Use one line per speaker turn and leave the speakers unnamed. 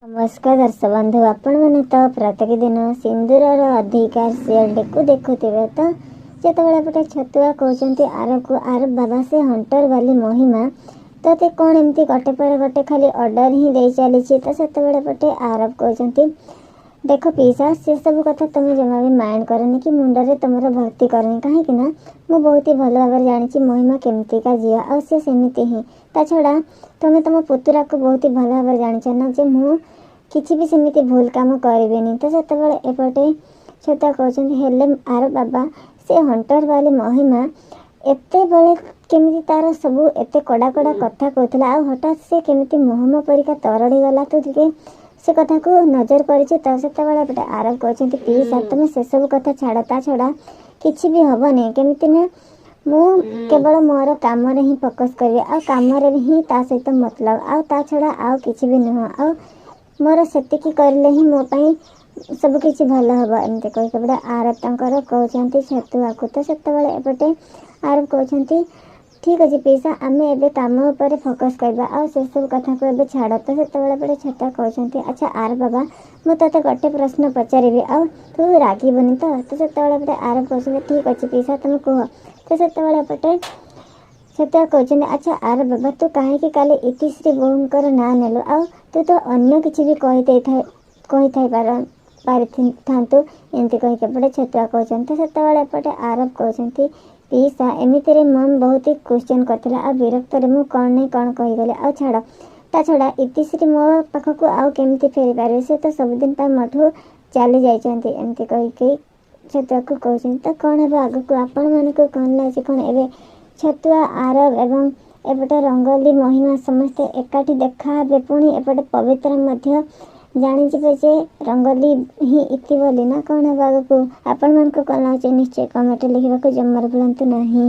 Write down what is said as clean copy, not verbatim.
ନମସ୍କାର ଦର୍ଶକ ବନ୍ଧୁ, ଆପଣମାନେ ତ ପ୍ରତ୍ୟେକ ଦିନ ସିନ୍ଦୁରର ଅଧିକାର ସିରିଏଲଟିକୁ ଦେଖୁଥିବେ। ତ ଯେତେବେଳେ ଏପଟେ ଛତୁଆ କହୁଛନ୍ତି ଆରକୁ, ଆର ବାବା, ସେ ହଣ୍ଟର ବାଲି ମହିମା ତୋତେ କ'ଣ ଏମିତି ଗୋଟେ ପରେ ଗୋଟେ ଖାଲି ଅର୍ଡ଼ର ହିଁ ଦେଇ ଚାଲିଛି? ତ ସେତେବେଳେ ପଟେ ଆରବ କହୁଛନ୍ତି, ଦେଖ ପିଇସା, ସେସବୁ କଥା ତୁମେ ଜମା ବି ମାଇଣ୍ଡ କରନି କି ମୁଣ୍ଡରେ ତୁମର ଭର୍ତ୍ତି କରନି, କାହିଁକି ନା ମୁଁ ବହୁତ ହି ଭଲ ଭାବରେ ଜାଣିଛି ମହିମା କେମିତିକା ଝିଅ, ଆଉ ସେ ସେମିତି ହିଁ। ତା ଛଡ଼ା ତୁମେ ତୁମ ପୁତୁରାକୁ ବହୁତ ହି ଭଲ ଭାବରେ ଜାଣିଛ ନା ଯେ ମୁଁ କିଛି ବି ସେମିତି ଭୁଲ କାମ କରିବିନି। ତ ସେତେବେଳେ ଏପଟେ ଛତୁଆ କହୁଛନ୍ତି, ହେଲେ ଆର ବାବା, ସେ ହଣ୍ଟର ବାଲି ମହିମା ଏତେବେଳେ କେମିତି ତାର ସବୁ ଏତେ କଡ଼ା କଡ଼ା କଥା କହୁଥିଲା, ଆଉ ହଠାତ୍ ସେ କେମିତି ମହମ ପରିକା ତରଳି ଗଲା? ତୁ ଟିକେ ସେ କଥାକୁ ନଜର କରିଛୁ? ତ ସେତେବେଳେ ଏପଟେ ଆରବ କହୁଛନ୍ତି, ପିଇସା, ତୁମେ ସେସବୁ କଥା ଛାଡ଼, ତା ଛଡ଼ା କିଛି ବି ହେବନି। କେମିତି ନା ମୁଁ କେବଳ ମୋର କାମରେ ହିଁ ଫୋକସ୍ କରିବି, ଆଉ କାମରେ ହିଁ ତା ସହିତ ମତଲବ, ଆଉ ତା ଛଡ଼ା ଆଉ କିଛି ବି ନୁହଁ, ଆଉ ମୋର ସେତିକି କରିଲେ ହିଁ ମୋ ପାଇଁ ସବୁ କିଛି ଭଲ ହେବ। ଏମିତି କହିକି ଏପଟେ ଆରବ ତାଙ୍କର କହୁଛନ୍ତି ଛତୁଆକୁ। ତ ସେତେବେଳେ ଏପଟେ ଆରବ କହୁଛନ୍ତି, ଠିକ୍ ଅଛି ପିଇସା, ଆମେ ଏବେ କାମ ଉପରେ ଫୋକସ୍ କରିବା, ଆଉ ସେସବୁ କଥାକୁ ଏବେ ଛାଡ଼। ତ ସେତେବେଳେ ଏପଟେ ଛତୁଆ କହୁଛନ୍ତି, ଆଚ୍ଛା ଆର ବାବା, ମୁଁ ତୋତେ ଗୋଟେ ପ୍ରଶ୍ନ ପଚାରିବି, ଆଉ ତୁ ରାଗିବୁନି ତ? ତ ସେତେବେଳେ ଏପଟେ ଆରବ କହୁଛନ୍ତି, ଠିକ୍ ଅଛି ପିଇସା, ତୁମେ କୁହ। ତ ସେତେବେଳେ ଏପଟେ ଛତୁଆ କହୁଛନ୍ତି, ଆଚ୍ଛା ଆର ବାବା, ତୁ କାହିଁକି କାଲି ଇତିଶ୍ରୀ ବୋହୂଙ୍କର ନାଁ ନେଲୁ? ଆଉ ତୁ ତ ଅନ୍ୟ କିଛି ବି କହିଦେଇଥାଏ କହିଥାଇ ପାରିଥାନ୍ତୁ। ଏମିତି କହିକି ଏପଟେ ଛତୁଆ କହୁଛନ୍ତି। ତ ସେତେବେଳେ ଏପଟେ ଆରବ କହୁଛନ୍ତି, ପିଇସା, ଏମିତିରେ ମମ୍ ବହୁତ ହି କ୍ୱେଶ୍ଚନ୍ କରିଥିଲା, ଆଉ ବିରକ୍ତରେ ମୁଁ କ'ଣ ନାହିଁ କ'ଣ କହିଗଲି। ଆଉ ଛାଡ଼, ତା ଛଡ଼ା ଇତିଶ୍ରୀ ମୋ ପାଖକୁ ଆଉ କେମିତି ଫେରିପାରିବେ? ସେ ତ ସବୁଦିନ ପାଇଁ ମୋଠୁ ଚାଲି ଯାଇଛନ୍ତି। ଏମିତି କହିକି ଛତୁଆକୁ କହୁଛନ୍ତି। ତ କ'ଣ ହେବ ଆଗକୁ, ଆପଣମାନଙ୍କୁ କ'ଣ ଲାଗୁଛି? କ'ଣ ଏବେ ଛତୁଆ, ଆରବ ଏବଂ ଏପଟେ ରଙ୍ଗୋଲି, ମହିମା ସମସ୍ତେ ଏକାଠି ଦେଖାହେବେ? ପୁଣି ଏପଟେ ପବିତ୍ର ମଧ୍ୟ ଜାଣିଯିବେ ଯେ ରଙ୍ଗୋଲି ହିଁ ଇତି ବୋଲି, ନା କ'ଣ ହେବ ଆଗକୁ? ଆପଣମାନଙ୍କୁ କ'ଣ ଲାଗୁଛି, ନିଶ୍ଚୟ କମେଣ୍ଟରେ ଲେଖିବାକୁ ଜମାରୁ ଭୁଲନ୍ତୁ ନାହିଁ।